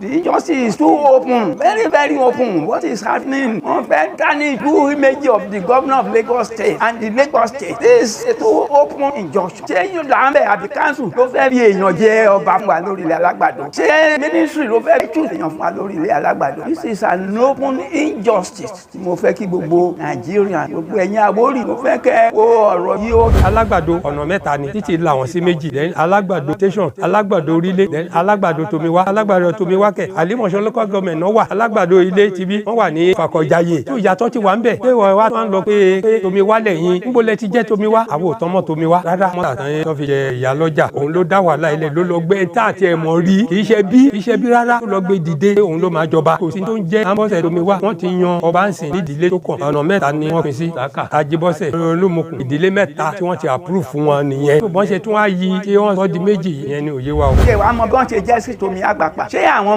The injustice is too open, very, very open. What is happening? Wọ́n fẹ́ tarnish good image of the governor of Lagos State and the Lagos State. This is too open injunction. Ṣé yóò là ń bẹ̀ àbí council ló fẹ́ fi èèyàn jẹ ọba fún wa lórí ilẹ̀ Alágbàdo? Ṣé ministry ló fẹ́ choose èèyàn fún wa lórí ilẹ̀ Alágbàdo? This is an open injustice tí mo fẹ́ kí gbogbo Nàìjíríà, gbogbo ẹ̀yin Àwórì, mo fẹ́ kẹ́ wo ọ̀rọ̀ yìí ó. Alágbàdo, ọ̀nà mẹ́ta ni títí là wọ́n sí méjì. Then Alágbàdo station, Alágbàdo orílẹ̀, then Alágbàdo Tomiwa. Alágbàdo Tomiwa kẹ̀, Àlímọ̀ṣọ́ local government náà wà. Alágbàdo ilé tibí, wọ́n wà ní Fàkọ̀jàyè tó ìyàtọ̀ ti wà ń bẹ̀. Pé wọ́n wá ń lọ pé Tomiwa lẹ́yìn níbo lẹ ti jẹ́ Tomiwa? Àwọn ò tọ́mọ́ Tomiwa rárá. Mọ́tà tán yẹn tó fi jẹ ìyá lọ́jà, òun ló dá wàhálà ilẹ̀, ló lọ gbé tá àti ẹ̀ mọ̀ rí, kì í ṣe bí, kì í ṣe bí rárá, ló lọ gbé dìde, òun ló máa jọba. Kò sí tó ń jẹ́ Ambọ̀sẹ̀ Tomiwa. Wọ́n ti yan ọba ń sìn nídìílé tó kàn. Ọ̀nà mẹ́ta ni wọ́n pín sí: Sàkà, Ajíbọ́sẹ̀, Olúmọkùn. Ìdílé mẹ́ta tí wọ́n ti approve fún wọn nìyẹn. Tó bọ́n ṣe tún wá yí tí wọ́n sọ di méjì yẹn ni òye wa o. Ṣé wàá mọ bí wọ́n ṣe jẹ́ sí Tomi Àgbàpà? Ṣé àwọn